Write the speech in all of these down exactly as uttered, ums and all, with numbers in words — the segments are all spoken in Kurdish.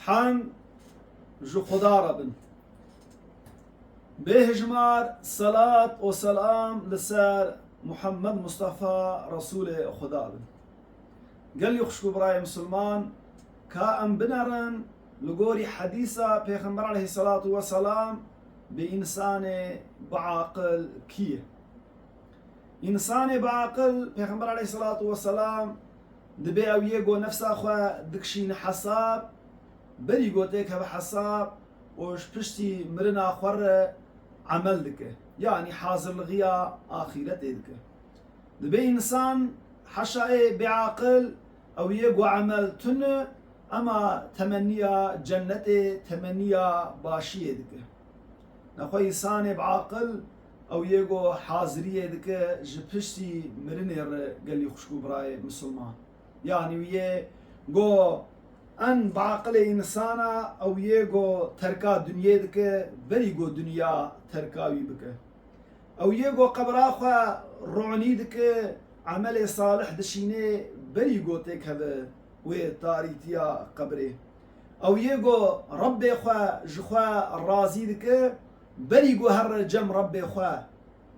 Hemd ji Xuda re bin. Bêhijmar selat û selam li ser Muhammed Mustafa Resulê Xuda bin. Gelî xwişk û birayê misilman, ka em binerin li gorî hedîsa Pêxember aleyhisselatu vesselam, bi însanê biaqil kî ye? Însanê biaqil, Pêxember aleyhisselatu vesselam, dibê ew yê ku nefsa xwe dikişîne hesab, berî ku têkeve hesab û ji piştî mirina xwe re emel dike. Yanî hazirlixiya axîretê dike. Dibê însan heşayê bêaqil, ew yê ku emel tune, ema temenniya cennetê, temenniya başiyê dike. Nexwe însanê biaqil, ew yê ku haziriyê dike ji piştî mirinê re, gelî xwişk û birayê misilman. Yanî wî yê ku en biaqilê însana, ew yê ku terka dinyê dike, berî ku dinya terka wî bike. Ew yê ku qebra xwe ronî dike, emelê salih dişîne, berî ku têkeve wê tarîtiya qebrê. Ew yê ku Rebbê xwe ji xwe razî dike, berî ku here cem Rebbê xwe.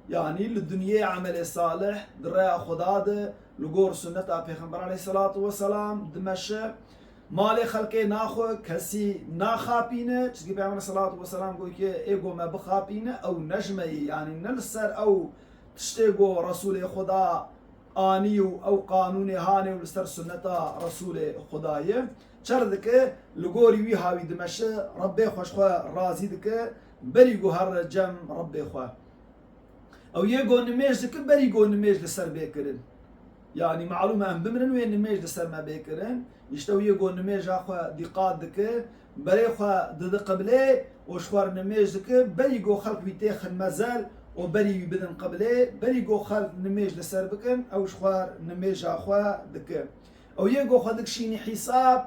Yanî li dinyê emelê salih di rêya Xuda de, li gor sunneta Pêxember aleyhisselatu vesselam dimeşe, malê xelkê naxwe, kesî naxapîne, çimkî Pêxember aleyhisselatu vesselam gotiye, ê ku me bixapîne, ew ne ji me ye, yanî ne li ser ew tiştê ku Resulê Xuda anî û ew qanûnê hanê û li ser sunneta Resulê Xuda ye. Çer dike, li gorî wî hawî dimeşe, Rebbê xwe ji xwe razî dike, berî ku here cem Rebbê xwe. Ew yê ku nimêj dike, berî ku nimêj li ser bê kirin. Yanî malûm e em bimirin wê nimêj li ser me bê kirin. Îşte ew yê ku nimêja xwe dîqat dike, berê xwe dide qiblê û ji xwe re nimêj dike, berî ku xelk wî têxin mezel û berî wî bidin qiblê, berî ku xelk nimêj li ser bikin, ew ji xwe re nimêja xwe dike. Ew yê ku xwe dikişînî hîsab,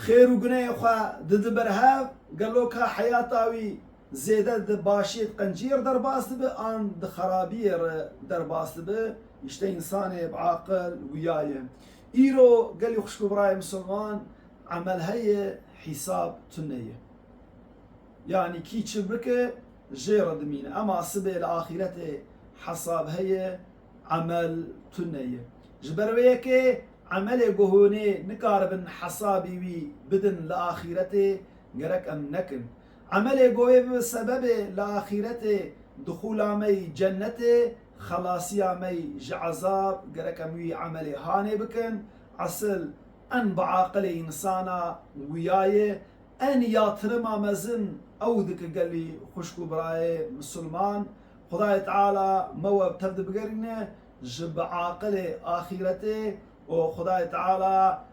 xêr û gunehê xwe didi ber hev, gelo ka heyata wî zêde di başiyê di qenciyê re derbas dibe, an di xerabiyê re derbas dibe? Îşte însanê biaqil wiya ye. Îro gelî xwişk û birayê misilman, emel heye, hîsab tune ye. Yanî kî çi bike, jê re dimîne. Ema sibê li axîretê hesab heye, emel tune ye. Ji ber vê yekê emelê ku hûnê nikaribin hesabî wî bidin li axîretê, gerek em nekin. Emelê ku wê bibe sebebê li axîretê dixûla me yî cennetê, xelasiya me yî ji ezab, gerek em wî emelê hanê bikin. Esil en biaqilê însana wiya ye. En ya tirima mezin ew dike gelî xwişk û birayê misilman. Xwedayê Teala me we bi tev de bigerîne ji biaqilê axîretê û Xwedayê Teala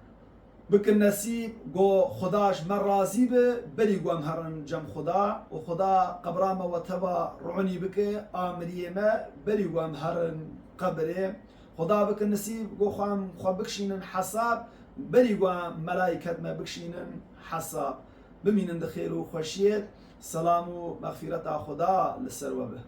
bikin nesîb ku Xweda ji me razî be, berî ku em herin cem Xweda û Xweda qebra me we teva ronî bike, a miriyê me, berî ku em herin qebirê. Xweda bikin nesîb ku xwe em xwe bikişînin hesab, berî ku em melayket me bikişînin hesab. Bimînin di xêr û xweşiyê, selam û mexfîreta Xweda li ser we be.